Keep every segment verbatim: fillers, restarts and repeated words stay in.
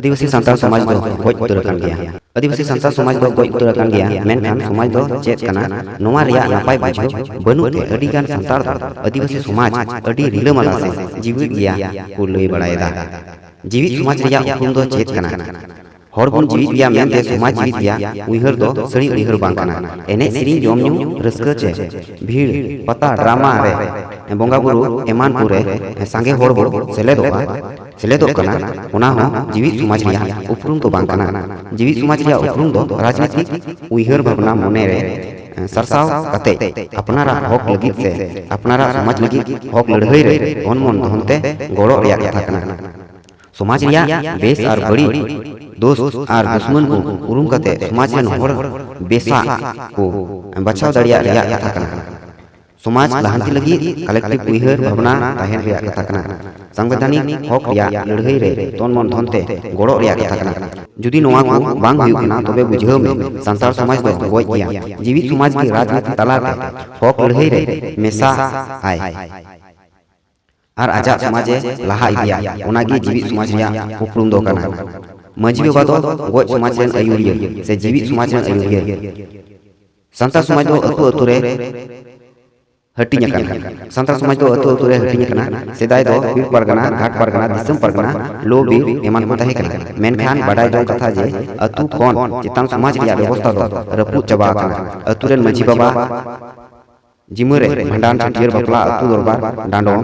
ᱟᱹᱫᱤᱵᱟᱹᱥᱤ ᱥᱟᱱᱛᱟᱲ ᱥᱚᱢᱟᱡᱽ ᱫᱚ ᱜᱚᱡ ᱩᱛᱟᱹᱨ ᱟᱠᱟᱱ ᱜᱮᱭᱟ᱾ ᱟᱹᱫᱤᱵᱟᱹᱥᱤ ᱥᱟᱱᱛᱟᱲ ᱥᱚᱢᱟᱡᱽ ᱫᱚ ᱜᱚᱡ ᱩᱛᱟᱹᱨ ᱟᱠᱟᱱ ᱜᱮᱭᱟ, ᱢᱮᱱᱠᱷᱟᱱ ᱥᱚᱢᱟᱡᱽ ᱫᱚ ᱪᱮᱫ ᱠᱟᱱᱟ, ᱱᱚᱣᱟ ᱨᱮᱭᱟᱜ ᱱᱟᱯᱟᱭ ᱵᱩᱡᱷᱟᱹᱣ ᱵᱟᱹᱱᱩᱜ ᱛᱮ ᱟᱹᱰᱤ ᱜᱟᱱ ᱥᱟᱱᱛᱟᱲ ᱫᱚ ᱟᱹᱫᱤᱵᱟᱹᱥᱤ ᱥᱚᱢᱟᱡᱽ ᱟᱹᱰᱤ ᱨᱤᱞᱟᱹᱢᱟᱞᱟ ᱥᱮ ᱡᱤᱣᱤᱫ ᱜᱮᱭᱟ ᱠᱚ ᱞᱟᱹᱭ ᱵᱟᱲᱟᱭᱮᱫᱟ᱾ ᱡᱤᱣᱤᱫ ᱥᱚᱢᱟᱡᱽ ᱨᱮᱭᱟᱜ ᱩᱯᱨᱩᱢ ᱫᱚ ᱪᱮᱫ ᱠᱟᱱᱟ? ᱦᱚᱲ ᱵᱚᱱ ᱡᱤᱣᱤᱫ ᱜᱮᱭᱟ ᱢᱮᱱᱛᱮ ᱥᱚᱢᱟᱡᱽ ᱡᱤᱣᱤᱫ ᱜᱮᱭᱟ ᱩᱭᱦᱟᱹᱨ ᱫᱚ ᱥᱟᱹᱨᱤ ᱩᱭᱦᱟᱹᱨ ᱵᱟᱝ ᱠᱟᱱᱟ᱾ ᱮᱱᱮᱡ ᱥᱮᱨᱮᱧ, ᱡᱚᱢ ᱧᱩ, ᱨᱟᱹᱥᱠᱟᱹ ᱪᱮ ᱵᱷᱤᱲ, ᱯᱟᱛᱟ, ᱰᱨᱟᱢᱟ ᱨᱮ, ᱵᱚᱸᱜᱟ ᱵᱩᱨᱩ ᱮᱢᱟᱱ ᱠᱚᱨᱮ ᱥᱟᱸᱜᱮ ᱦᱚᱲ ᱵᱚ ᱥᱮᱞᱮᱫᱚᱜᱼᱟ, ᱥᱮᱞᱮᱫᱚᱜ ᱠᱟᱱᱟ, ᱚᱱᱟ ᱦᱚᱸ ᱡᱤᱣᱤᱫ ᱥᱚᱢᱟᱡᱽ ᱨᱮᱭᱟᱜ ᱩᱯᱨᱩᱢ ᱫᱚ ᱵᱟᱝ ᱠᱟᱱᱟ᱾ ᱡᱤᱣᱤᱫ ᱥᱚᱢᱟᱡᱽ ᱨᱮᱭᱟᱜ ᱩᱯᱨᱩᱢ ᱫᱚ ᱨᱟᱡᱽᱱᱤᱛᱤᱠ ᱩᱭᱦᱟᱹᱨ ᱵᱷᱟᱵᱽᱱᱟ ᱢᱚᱱᱮ ᱨᱮ ᱥᱟᱨᱥᱟᱣ ᱠᱟᱛᱮ ᱟᱯᱱᱟᱨᱟᱜ ᱦᱚᱠ ᱞᱟᱹᱜᱤᱫ ᱥᱮ ᱟᱯᱱᱟᱨᱟᱜ ᱥᱚᱢᱟᱡᱽ ᱞᱟᱹᱜᱤᱫ ᱦᱚᱠ ᱞᱟᱹᱲᱦᱟᱹᱭ ᱨᱮ ᱛᱚᱱ ᱢᱚᱱ ᱫᱷᱚᱱ ᱛᱮ ᱜᱚᱲᱚ ᱨᱮᱭᱟᱜ ᱠᱟᱛᱷᱟ ᱠᱟᱱᱟ᱾ ᱥᱚᱢᱟᱡᱽ ᱨᱮᱭᱟᱜ ᱵᱮᱥ ᱟᱨ ᱵᱟᱹᱲᱤᱡ, ᱫᱳᱥ ᱟᱨ ᱫᱩᱥᱢᱟᱱ ᱠᱚ ᱩᱨᱩᱢ ᱠᱟᱛᱮ ᱥᱚᱢᱟᱡᱽ ᱨᱮᱱ ᱦᱚᱲ ᱵᱮᱥᱟᱜ ᱠᱚ ᱵᱟᱪᱷᱟᱣ ᱫᱟᱲᱮᱭᱟᱜ ᱨᱮᱭᱟᱜ ᱠᱟᱛᱷᱟ ᱠᱟᱱᱟ᱾ ᱥᱚᱢᱟᱡᱽ ᱞᱟᱦᱟᱱᱛᱤ ᱞᱟᱹᱜᱤᱫ ᱠᱟᱞᱮᱠᱴᱤᱵᱷ ᱩᱭᱦᱟᱹᱨ ᱵᱷᱟᱵᱽᱱᱟ ᱛᱟᱦᱮᱱ ᱨᱮᱭᱟᱜ ᱠᱟᱛᱷᱟ ᱠᱟᱱᱟ᱾ ᱥᱟᱝᱵᱤᱫᱷᱟᱱᱤᱠ ᱦᱚᱠ ᱨᱮᱭᱟᱜ ᱞᱟᱹᱲᱦᱟᱹᱭ ᱨᱮ ᱛᱚᱱ ᱢᱚᱱ ᱫᱷᱚᱱ ᱛᱮ ᱜᱚᱲᱚ ᱨᱮᱭᱟᱜ ᱠᱟᱛᱷᱟ ᱠᱟᱱᱟ᱾ ᱡᱩᱫᱤ ᱱᱚᱣᱟ ᱠᱚ ᱵᱟᱝ ᱦᱩᱭᱩᱜ ᱠᱟᱱᱟ, ᱛᱚᱵᱮ ᱵᱩᱡᱷᱟᱹᱣ ᱢᱮ, ᱥᱟᱱᱛᱟᱲ ᱥᱚᱢᱟᱡᱽ ᱫᱚ ᱜᱚᱡ ᱜᱮᱭᱟ᱾ ᱡᱤᱣᱤᱫ ᱥᱚᱢᱟᱡᱽ ᱜᱮ ᱨᱟᱡᱽᱱᱤᱛᱤ ᱛᱟᱞᱟᱛᱮ ᱦᱚᱠ ᱞᱟᱹᱲᱦᱟᱹᱭ ᱨᱮ ᱢᱮᱥᱟ ᱟᱭ᱾ ᱟᱨ ᱟᱡᱟᱜ ᱥᱚᱢᱟᱡᱽ ᱮ ᱞᱟᱦᱟ ᱤᱫᱤᱭᱟ, ᱚᱱᱟᱜᱮ ᱡᱤᱣᱤᱫ ᱥᱚᱢᱟᱡᱽ ᱨᱮᱭᱟᱜ ᱩᱯᱨᱩᱢ ᱫᱚ ᱠᱟᱱᱟ᱾ ᱢᱟᱹᱡᱷᱤ ᱵᱟᱵᱟ ᱫᱚ ᱜᱚᱡ ᱥᱚᱢᱟᱡᱽ ᱨᱮᱱ ᱟᱹᱭᱩᱨᱤᱭᱟᱹ ᱥᱮ ᱡᱤᱣᱤᱫ ᱥᱚᱢᱟᱡᱽ ᱨᱮᱱ ᱟᱹᱭᱩᱨᱤᱭᱟᱹ᱾ ᱥᱟᱱᱛᱟᱲ ᱥᱚᱢᱟᱡᱽ ᱫᱚ ᱟᱹᱛᱩ ᱟᱹᱛᱩ ᱨᱮ ᱦᱟᱹᱴᱤᱧ ᱟᱠᱟᱱᱟ᱾ ᱥᱟᱱᱛᱟᱲ ᱥᱚᱢᱟᱡᱽ ᱫᱚ ᱟᱹᱛᱩ ᱟᱹᱛᱩ ᱨᱮ ᱦᱟᱹᱴᱤᱧ ᱟᱠᱟᱱᱟ᱾ ᱥᱮᱫᱟᱭ ᱫᱚ ᱯᱤᱲ ᱯᱟᱨᱜᱟᱱᱟ, ᱜᱷᱟᱴ ᱯᱟᱨᱜᱟᱱᱟ, ᱫᱤᱥᱚᱢ ᱯᱟᱨᱜᱟᱱᱟ, ᱞᱳ ᱵᱤᱨ ᱮᱢᱟᱱ ᱠᱚ ᱛᱟᱦᱮᱸ ᱠᱟᱱᱟ᱾ ᱢᱮᱱᱠᱷᱟᱱ ᱵᱟᱰᱟᱭ ᱡᱚᱝ ᱠᱟᱛᱷᱟ ᱡᱮ ᱟᱹᱛᱩ ᱠᱷᱚᱱ ᱪᱮᱛᱟᱱ ᱥᱚᱢᱟᱡᱽ ᱨᱮᱭᱟᱜ ᱵᱮᱵᱚᱥᱛᱷᱟ ᱫᱚ ᱨᱟᱹᱯᱩᱫ ᱪᱟᱵᱟ ᱟᱠᱟᱱᱟ᱾ ᱟᱹᱛᱩ ᱨᱮᱱ ᱢᱟᱹᱡᱷᱤ ᱵᱟᱵᱟ ᱡᱤᱢᱟᱹ ᱨᱮ ᱵᱷᱟᱸᱰᱟᱱ, ᱪᱷᱟᱹᱴᱭᱟᱹᱨ, ᱵᱟᱯᱞᱟ, ᱟᱹᱛᱩ ᱫᱚᱨᱵᱟᱨ, ᱰᱟᱸᱰᱚᱢ,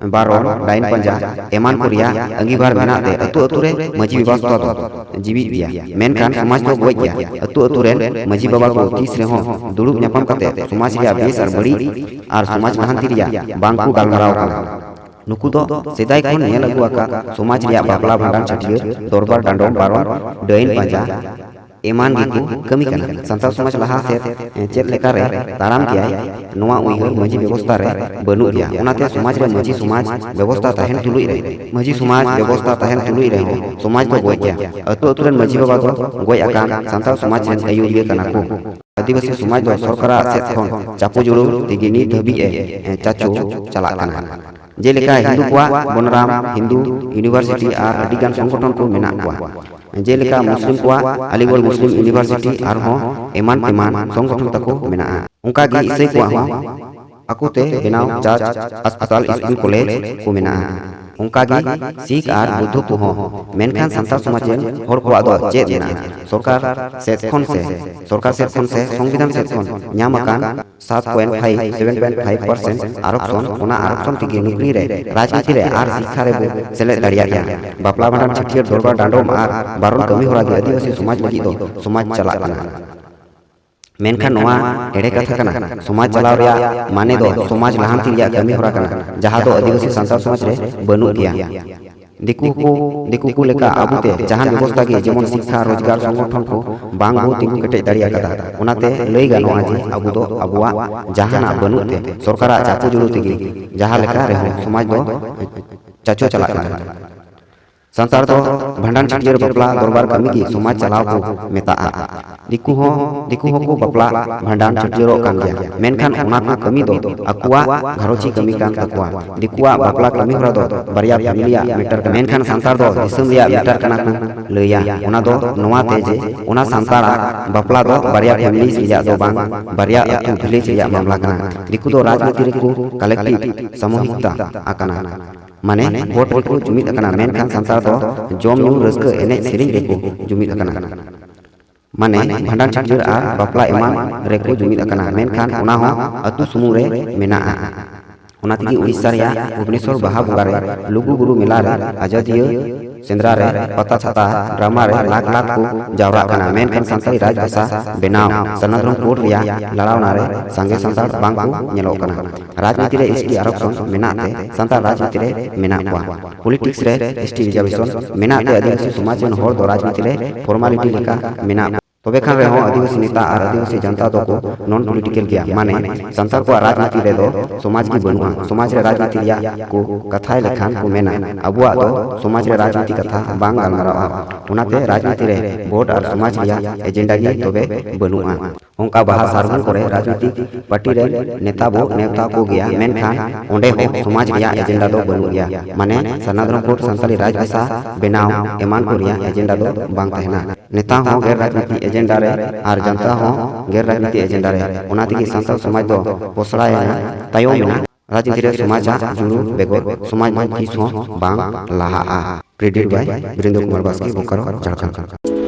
ᱵᱟᱨᱚᱱ, ᱰᱟᱭᱤᱱ ᱯᱟᱸᱡᱟ ᱮᱢᱟᱱ ᱠᱚ ᱨᱮᱭᱟᱜ ᱟᱸᱜᱤᱵᱷᱟᱨ ᱢᱮᱱᱟᱜ ᱛᱮ ᱟᱹᱛᱩ ᱟᱹᱛᱩ ᱨᱮ ᱢᱟᱹᱡᱷᱤ ᱵᱮᱵᱚᱥᱛᱷᱟ ᱫᱚ ᱡᱤᱣᱤᱫ ᱜᱮᱭᱟ, ᱢᱮᱱᱠᱷᱟᱱ ᱥᱚᱢᱟᱡᱽ ᱫᱚ ᱜᱚᱡ ᱜᱮᱭᱟ᱾ ᱟᱹᱛᱩ ᱟᱹᱛᱩ ᱨᱮᱱ ᱢᱟᱹᱡᱷᱤ ᱵᱟᱵᱟ ᱠᱚ ᱛᱤᱥ ᱨᱮᱦᱚᱸ ᱫᱩᱲᱩᱵ ᱧᱟᱯᱟᱢ ᱠᱟᱛᱮ ᱥᱚᱢᱟᱡᱽ ᱨᱮᱭᱟᱜ ᱵᱮᱥ ᱟᱨ ᱵᱟᱹᱲᱤᱡ ᱟᱨ ᱥᱚᱢᱟᱡᱽ ᱞᱟᱦᱟᱱᱛᱤ ᱨᱮᱭᱟᱜ ᱵᱟᱝ ᱠᱚ ᱜᱟᱞᱢᱟᱨᱟᱣ ᱠᱟᱱᱟ᱾ ᱱᱩᱠᱩ ᱫᱚ ᱥᱮᱫᱟᱭ ᱠᱷᱚᱱ ᱧᱮᱞ ᱟᱹᱜᱩ ᱟᱠᱟᱫ ᱥᱚᱢᱟᱡᱽ ᱨᱮᱭᱟᱜ ᱵᱟᱯᱞᱟ, ᱵᱷᱟᱸᱰᱟᱱ, ᱪᱷᱟᱹᱴᱭᱟᱹᱨ, ᱫᱚᱨᱵᱟᱨ, ᱰᱟᱸᱰᱚᱢ, ᱵᱟᱨᱚᱱ, ᱰᱟᱹᱭᱤᱱ ᱯᱟᱸᱡᱟ ᱮᱢᱟᱱ ᱜᱮᱠᱚ ᱠᱟᱹᱢᱤ ᱠᱟᱱᱟ᱾ ᱥᱟᱱᱛᱟᱲ ᱥᱚᱢᱟᱡᱽ ᱞᱟᱦᱟ ᱥᱮᱫ ᱪᱮᱫ ᱞᱮᱠᱟᱨᱮ ᱛᱟᱲᱟᱢ ᱠᱮᱭᱟᱭ, ᱱᱚᱣᱟ ᱩᱭᱦᱟᱹᱨ ᱢᱟᱹᱡᱷᱤ ᱵᱮᱵᱚᱥᱛᱷᱟ ᱨᱮ ᱵᱟᱹᱱᱩᱜ ᱜᱮᱭᱟ᱾ ᱚᱱᱟᱛᱮ ᱥᱚᱢᱟᱡᱽ ᱨᱮ ᱢᱟᱹᱡᱷᱤ ᱥᱚᱢᱟᱡᱽ ᱵᱮᱵᱚᱥᱛᱷᱟ ᱛᱟᱦᱮᱱ ᱛᱩᱞᱩᱡ ᱨᱮ, ᱢᱟᱹᱡᱷᱤ ᱥᱚᱢᱟᱡᱽ ᱵᱮᱵᱚᱥᱛᱷᱟ ᱛᱟᱦᱮᱱ ᱛᱩᱞᱩᱡ ᱨᱮᱦᱚᱸ ᱥᱚᱢᱟᱡᱽ ᱫᱚ ᱜᱚᱡ ᱜᱮᱭᱟ᱾ ᱟᱹᱛᱩ ᱟᱹᱛᱩ ᱨᱮᱱ ᱢᱟᱹᱡᱷᱤ ᱵᱟᱵᱟ ᱫᱚ ᱜᱚᱡ ᱟᱠᱟᱱ ᱥᱟᱱᱛᱟᱲ ᱥᱚᱢᱟᱡᱽ ᱨᱮᱱ ᱟᱹᱭᱩᱨᱤᱭᱟᱹ ᱠᱟᱱᱟ ᱠᱚ᱾ ᱟᱹᱫᱤᱵᱟᱹᱥᱤ ᱥᱚᱢᱟᱡᱽ ᱫᱚ ᱥᱚᱨᱠᱟᱨᱟᱜ ᱥᱮᱫ ᱠᱷᱚᱱ ᱪᱟᱯᱚ ᱡᱩᱲᱩ ᱛᱮᱜᱮ ᱱᱤᱛ ᱫᱷᱟᱹᱵᱤᱡ ᱮ ᱪᱟᱪᱳ ᱪᱟᱞᱟᱜ ᱠᱟᱱᱟ᱾ ᱡᱮᱞᱮᱠᱟ ᱦᱤᱱᱫᱩ ᱠᱚᱣᱟᱜ ᱵᱚᱱᱨᱟᱢ ᱦᱤᱱᱫᱩ ᱤᱭᱩᱱᱤᱵᱷᱟᱨᱥᱤᱴᱤ ᱟᱨ ᱟᱹᱰᱤᱜᱟᱱ ᱥᱚᱝᱜᱚᱴᱷᱚᱱ ᱠᱚ ᱢᱮᱱᱟᱜ ᱠᱚᱣᱟ᱾ ᱡᱮᱞᱮᱠᱟ ᱢᱩᱥᱞᱤᱢ ᱠᱚᱣᱟᱜ ᱟᱞᱤᱜᱚᱲ ᱢᱩᱥᱞᱤᱢ ᱤᱭᱩᱱᱤᱵᱷᱟᱨᱥᱤᱴᱤ ᱟᱨᱦᱚᱸ ᱮᱢᱟᱱ ᱮᱢᱟᱱ ᱥᱚᱝᱜᱚᱴᱷᱚᱱ ᱛᱟᱠᱚ ᱢᱮᱱᱟᱜᱼᱟ᱾ ᱚᱱᱠᱟᱜᱮ ᱤᱥᱟᱹᱭ ᱠᱚᱣᱟᱜ ᱦᱚᱸ ᱟᱠᱚᱛᱮ ᱵᱮᱱᱟᱣ ᱪᱟᱨᱪ, ᱦᱟᱥᱯᱟᱛᱟᱞ, ᱥᱠᱩᱞ, ᱠᱚᱞᱮᱡᱽ ᱠᱚ ᱢᱮᱱᱟᱜᱼᱟ᱾ ᱚᱱᱠᱟᱜᱮ ᱥᱤᱠᱷ ᱟᱨ ᱵᱩᱫᱽᱫᱷᱚ ᱠᱚᱦᱚᱸ᱾ ᱢᱮᱱᱠᱷᱟᱱ ᱥᱟᱱᱛᱟᱲ ᱥᱚᱢᱟᱡᱽ ᱨᱮᱱ ᱦᱚᱲ ᱠᱚᱣᱟᱜ ᱫᱚ ᱪᱮᱫ ᱢᱮᱱᱟᱜᱼᱟ? ᱥᱚᱨᱠᱟᱨ ᱥᱮᱫ ᱠᱷᱚᱱ ᱥᱮ ᱥᱚᱨᱠᱟᱨ ᱥᱮᱫ ᱠᱷᱚᱱ ᱥᱮ ᱥᱚᱝᱵᱤᱫᱷᱟᱱ ᱥᱮᱫ ᱠᱷᱚᱱ ᱧᱟᱢ ᱟᱠᱟᱱ ᱥᱟᱛ point five, seven point five percent ᱟᱨᱚᱠᱥᱚᱱ, ᱚᱱᱟ ᱟᱨᱚᱠᱥᱚᱱ ᱛᱮᱜᱮ ᱱᱩᱠᱨᱤ ᱨᱮ, ᱨᱟᱡᱽᱱᱤᱛᱤ ᱨᱮ ᱟᱨ ᱥᱤᱠᱠᱷᱟ ᱨᱮᱵᱚ ᱥᱮᱞᱮᱫ ᱫᱟᱲᱮᱭᱟᱜ ᱠᱟᱱᱟ᱾ ᱵᱟᱯᱞᱟ, ᱵᱷᱟᱸᱰᱟᱱ, ᱪᱷᱟᱹᱴᱭᱟᱹᱨ, ᱫᱚᱨᱵᱟᱨ ᱰᱟᱸᱰᱚᱢ ᱟᱨ ᱵᱟᱨᱚᱱ ᱠᱟᱹᱢᱤ ᱦᱚᱨᱟ ᱜᱮ ᱟᱹᱫᱤᱵᱟᱹᱥᱤ ᱥᱚᱢᱟᱡᱽ ᱞᱟᱹᱜᱤᱫ ᱫᱚ ᱥᱚᱢᱟᱡᱽ ᱪᱟᱞᱟᱜ ᱠᱟᱱᱟ᱾ ᱢᱮᱱᱠᱷᱟᱱ ᱱᱚᱣᱟ ᱮᱲᱮ ᱠᱟᱛᱷᱟ ᱠᱟᱱᱟ᱾ ᱥᱚᱢᱟᱡᱽ ᱪᱟᱞᱟᱣ ᱨᱮᱭᱟᱜ ᱢᱟᱱᱮ ᱫᱚ ᱥᱚᱢᱟᱡᱽ ᱞᱟᱦᱟᱱᱛᱤ ᱨᱮᱭᱟᱜ ᱠᱟᱹᱢᱤ ᱦᱚᱨᱟ ᱠᱟᱱᱟ, ᱡᱟᱦᱟᱸ ᱫᱚ ᱟᱹᱫᱤᱵᱟᱹᱥᱤ ᱥᱟᱱᱛᱟᱲ ᱥᱚᱢᱟᱡᱽ ᱨᱮ ᱵᱟᱹᱱᱩᱜ ᱜᱮᱭᱟ᱾ ᱫᱤᱠᱩ ᱠᱚ, ᱫᱤᱠᱩ ᱠᱚ ᱞᱮᱠᱟ ᱟᱵᱚᱛᱮ ᱡᱟᱦᱟᱱ ᱵᱮᱵᱚᱥᱛᱷᱟ ᱜᱮ, ᱡᱮᱢᱚᱱ ᱥᱤᱠᱠᱷᱟ, ᱨᱳᱡᱽᱜᱟᱨ, ᱥᱚᱝᱜᱚᱴᱷᱚᱱ ᱠᱚ ᱵᱟᱝ ᱵᱚ ᱛᱤᱸᱜᱩ ᱠᱮᱴᱮᱡ ᱫᱟᱲᱮ ᱟᱠᱟᱫᱟ᱾ ᱚᱱᱟᱛᱮ ᱞᱟᱹᱭ ᱜᱟᱱᱚᱜᱼᱟ ᱡᱮ ᱟᱵᱚ ᱫᱚ ᱟᱵᱚᱣᱟᱜ ᱡᱟᱦᱟᱱᱟᱜ ᱵᱟᱹᱱᱩᱜ ᱛᱮ ᱥᱚᱨᱠᱟᱨᱟᱜ ᱪᱟᱯᱚ ᱡᱩᱲᱩ ᱛᱮᱜᱮ ᱡᱟᱦᱟᱸ ᱞᱮᱠᱟ ᱨᱮᱦᱚᱸ ᱥᱚᱢᱟᱡᱽ ᱫᱚ ᱪᱟᱪᱳ ᱪᱟᱞᱟᱜ ᱠᱟᱱᱟ᱾ ᱥᱟᱱᱛᱟᱲ ᱫᱚ ᱵᱷᱟᱸᱰᱟᱱ, ᱪᱷᱟᱹᱴᱭᱟᱹᱨ, ᱵᱟᱯᱞᱟ, ᱫᱚᱨᱵᱟᱨ ᱠᱟᱹᱢᱤ ᱜᱮ ᱥᱚᱢᱟᱡᱽ ᱪᱟᱞᱟᱣ ᱠᱚ ᱢᱮᱛᱟᱜᱼᱟ᱾ ᱫᱤᱠᱩ ᱦᱚᱸ, ᱫᱤᱠᱩ ᱦᱚᱸᱠᱚ ᱵᱟᱯᱞᱟ, ᱵᱷᱟᱸᱰᱟᱱ, ᱪᱷᱟᱹᱴᱭᱟᱹᱨᱚᱜ ᱠᱟᱱ ᱜᱮᱭᱟ, ᱢᱮᱱᱠᱷᱟᱱ ᱚᱱᱟ ᱠᱚ ᱠᱟᱹᱢᱤ ᱫᱚ ᱟᱠᱚᱣᱟᱜ ᱜᱷᱟᱨᱚᱸᱡᱽᱤ ᱠᱟᱹᱢᱤ ᱠᱟᱱ ᱛᱟᱠᱚᱣᱟ᱾ ᱫᱤᱠᱩᱣᱟᱜ ᱵᱟᱯᱞᱟ ᱠᱟᱹᱢᱤ ᱦᱚᱨᱟ ᱫᱚ ᱵᱟᱨᱭᱟ ᱯᱷᱮᱢᱤᱞᱤᱭᱟᱜ ᱢᱮᱴᱟᱨ ᱠᱟᱱᱟ, ᱢᱮᱱᱠᱷᱟᱱ ᱥᱟᱱᱛᱟᱲ ᱫᱚ ᱫᱤᱥᱚᱢ ᱨᱮᱭᱟᱜ ᱢᱮᱴᱟᱨ ᱠᱟᱱᱟ ᱠᱚ ᱞᱟᱹᱭᱟ᱾ ᱚᱱᱟ ᱫᱚ ᱱᱚᱣᱟ ᱛᱮ ᱡᱮ ᱚᱱᱟ ᱥᱟᱱᱛᱟᱲᱟᱜ ᱵᱟᱯᱞᱟ ᱫᱚ ᱵᱟᱨᱭᱟ ᱯᱷᱮᱢᱤᱞᱤ ᱨᱮᱭᱟᱜ ᱫᱚ ᱵᱟᱝ, ᱵᱟᱨᱭᱟ ᱟᱹᱛᱩ, ᱵᱷᱤᱞᱮᱡᱽ ᱨᱮᱭᱟᱜ ᱢᱟᱢᱞᱟ ᱠᱟᱱᱟ᱾ ᱫᱤᱠᱩ ᱫᱚ ᱨᱟᱡᱽᱱᱤᱛᱤ ᱨᱮᱠᱚ ᱠᱟᱞᱮᱠᱴᱤᱵᱷ, ᱥᱟᱢᱩᱦᱤᱠᱛᱟ ᱟᱠᱟᱱᱟ, ᱢᱟᱱᱮ ᱵᱷᱳᱴ ᱨᱮᱠᱚ ᱡᱩᱢᱤᱫ ᱟᱠᱟᱱᱟ, ᱢᱮᱱᱠᱷᱟᱱ ᱥᱟᱱᱛᱟᱲ ᱫᱚ ᱡᱚᱢ ᱧᱩ, ᱨᱟᱹᱥᱠᱟᱹ, ᱮᱱᱮᱡ ᱥᱮᱨᱮᱧ ᱨᱮᱠᱚ ᱡᱩᱢᱤᱫ ᱟᱠᱟᱱᱟ᱾ ᱢᱟᱱᱮ ᱵᱷᱟᱸᱰᱟᱱ, ᱪᱷᱟᱹᱴᱭᱟᱹᱨ ᱟᱨ ᱵᱟᱯᱞᱟ ᱮᱢᱟᱱ ᱨᱮᱠᱚ ᱡᱩᱢᱤᱫ ᱟᱠᱟᱱᱟ, ᱢᱮᱱᱠᱷᱟᱱ ᱚᱱᱟ ᱦᱚᱸ ᱟᱹᱛᱩ ᱥᱩᱢᱩᱝ ᱨᱮ ᱢᱮᱱᱟᱜᱼᱟ᱾ ᱚᱱᱟ ᱛᱮᱜᱮ ᱩᱲᱤᱥᱥᱟ ᱨᱮᱭᱟᱜ ᱵᱷᱩᱵᱽᱱᱮᱥᱚᱨ ᱵᱟᱦᱟ ᱵᱚᱸᱜᱟ ᱨᱮ, ᱞᱩᱜᱩ ᱵᱩᱨᱩ ᱢᱮᱞᱟ ᱨᱮ, ᱟᱡᱟᱫᱤᱭᱟᱹ ᱥᱮᱸᱫᱽᱨᱟ ᱨᱮ, ᱯᱟᱛᱟ ᱪᱷᱟᱛᱟ, ᱰᱨᱟᱢᱟ ᱨᱮ ᱞᱟᱠᱷ ᱞᱟᱠᱷ ᱠᱚ ᱡᱟᱣᱨᱟᱜ ᱠᱟᱱᱟ, ᱢᱮᱱᱠᱷᱟᱱ ᱥᱟᱱᱛᱟᱲᱤ ᱨᱟᱡᱽ ᱵᱷᱟᱥᱟ ᱵᱮᱱᱟᱣ, ᱥᱟᱨᱱᱟ ᱫᱷᱚᱨᱚᱢ ᱠᱳᱰ ᱨᱮᱭᱟᱜ ᱞᱟᱲᱟᱣᱱᱟ ᱨᱮ ᱥᱟᱸᱜᱮ ᱥᱟᱱᱛᱟᱲ ᱵᱟᱝ ᱠᱚ ᱧᱮᱞᱚᱜ ᱠᱟᱱᱟ᱾ ᱨᱟᱡᱽᱱᱤᱛᱤ ᱨᱮ ᱮᱥ ᱴᱤ ᱟᱨᱚᱠᱥᱚᱱ ᱢᱮᱱᱟᱜ ᱛᱮ ᱥᱟᱱᱛᱟᱲ ᱨᱟᱡᱽᱱᱤᱛᱤ ᱨᱮ ᱢᱮᱱᱟᱜ ᱠᱚᱣᱟ᱾ ᱯᱚᱞᱤᱴᱤᱠᱥ ᱨᱮ ᱮᱥ ᱴᱤ ᱨᱤᱡᱟᱨᱵᱷᱮᱥᱚᱱ ᱢᱮᱱᱟᱜ ᱛᱮ ᱟᱹᱫᱤᱵᱟᱹᱥᱤ ᱥᱚᱢᱟᱡᱽ ᱨᱮᱱ ᱦᱚᱲ ᱫᱚ ᱨᱟᱡᱽᱱᱤᱛᱤ ᱨᱮ ᱯᱷᱚᱨᱢᱟᱞᱤᱴᱤ ᱞᱮᱠᱟ ᱢᱮᱱᱟᱜ ᱠᱚᱣᱟ᱾ ᱛᱚᱵᱮ ᱠᱷᱟᱱ ᱨᱮᱦᱚᱸ ᱟᱹᱫᱤᱵᱟᱹᱥᱤ ᱱᱮᱛᱟ ᱟᱨ ᱟᱹᱫᱤᱵᱟᱹᱥᱤ ᱡᱟᱱᱛᱟ ᱫᱚᱠᱚ ᱱᱚᱱ ᱯᱚᱞᱤᱴᱤᱠᱟᱞ ᱜᱮᱭᱟ᱾ ᱢᱟᱱᱮ ᱥᱟᱱᱛᱟᱲ ᱠᱚᱣᱟᱜ ᱨᱟᱡᱽᱱᱤᱛᱤ ᱨᱮᱫᱚ ᱥᱚᱢᱟᱡᱽ ᱜᱮ ᱵᱟᱹᱱᱩᱜᱼᱟ᱾ ᱥᱚᱢᱟᱡᱽ ᱨᱮ ᱨᱟᱡᱽᱱᱤᱛᱤ ᱨᱮᱭᱟᱜ ᱠᱚ ᱠᱟᱛᱷᱟᱭ ᱞᱮᱠᱷᱟᱱ ᱠᱚ ᱢᱮᱱᱟ, ᱟᱵᱚᱣᱟᱜ ᱫᱚ ᱥᱚᱢᱟᱡᱽ ᱨᱮ ᱨᱟᱡᱽᱱᱤᱛᱤ ᱠᱟᱛᱷᱟ ᱵᱟᱝ ᱜᱟᱞᱢᱟᱨᱟᱜᱼᱟ᱾ ᱚᱱᱟᱛᱮ ᱨᱟᱡᱽᱱᱤᱛᱤ ᱨᱮ ᱵᱷᱳᱴ ᱟᱨ ᱥᱚᱢᱟᱡᱽ ᱨᱮᱭᱟᱜ ᱮᱡᱮᱱᱰᱟ ᱜᱮ ᱛᱚᱵᱮ ᱵᱟᱹᱱᱩᱜᱼᱟ᱾ ᱚᱱᱠᱟ ᱵᱟᱦᱟ ᱥᱟᱨᱦᱩᱞ ᱠᱚᱨᱮ ᱨᱟᱡᱽᱱᱤᱛᱤ ᱯᱟᱨᱴᱤ ᱨᱮᱱ ᱱᱮᱛᱟ ᱵᱚ ᱱᱮᱣᱛᱟ ᱠᱚ ᱜᱮᱭᱟ, ᱢᱮᱱᱠᱷᱟᱱ ᱚᱸᱰᱮ ᱦᱚᱸ ᱥᱚᱢᱟᱡᱽ ᱨᱮᱭᱟᱜ ᱮᱡᱮᱱᱰᱟ ᱫᱚ ᱵᱟᱹᱱᱩᱜ ᱜᱮᱭᱟ᱾ ᱢᱟᱱᱮ ᱥᱟᱨᱱᱟ ᱫᱷᱚᱨᱚᱢ ᱠᱳᱰ, ᱥᱟᱱᱛᱟᱲᱤ ᱨᱟᱡᱽ ᱵᱷᱟᱥᱟ ᱵᱮᱱᱟᱣ ᱮᱢᱟᱱ ᱠᱚ ᱨᱮᱭᱟᱜ ᱮᱡᱮᱱᱰᱟ ᱫᱚ ᱵᱟᱝ ᱛᱟᱦᱮᱱᱟ᱾ ᱱᱮᱛᱟ ᱦᱚᱸ ᱜᱮᱨ ᱨᱟᱡᱽᱱᱤᱛᱤ ᱮᱡᱮᱱᱰᱟ ᱨᱮ ᱟᱨ ᱡᱟᱱᱛᱟ ᱦᱚᱸ ᱜᱮᱨ ᱨᱟᱡᱽᱱᱤᱛᱤ ᱮᱡᱮᱱᱰᱟ ᱨᱮ᱾ ᱚᱱᱟ ᱛᱮᱜᱮ ᱥᱟᱱᱛᱟᱲ ᱥᱚᱢᱟᱡᱽ ᱫᱚ ᱯᱚᱥᱲᱟᱭᱮᱱᱟ, ᱛᱟᱭᱚᱢ ᱮᱱᱟ᱾ ᱨᱟᱡᱽᱱᱤᱛᱤ ᱨᱮ ᱥᱚᱢᱟᱡᱽ ᱟᱜ ᱡᱩᱲᱩ ᱵᱮᱜᱚᱨ ᱥᱚᱢᱟᱡᱽ ᱫᱚ ᱛᱤᱥ ᱦᱚᱸ ᱵᱟᱝ ᱞᱟᱦᱟᱜᱼᱟ᱾ Printed by Birendra Kumar Baske, Bokaro, Jharkhand.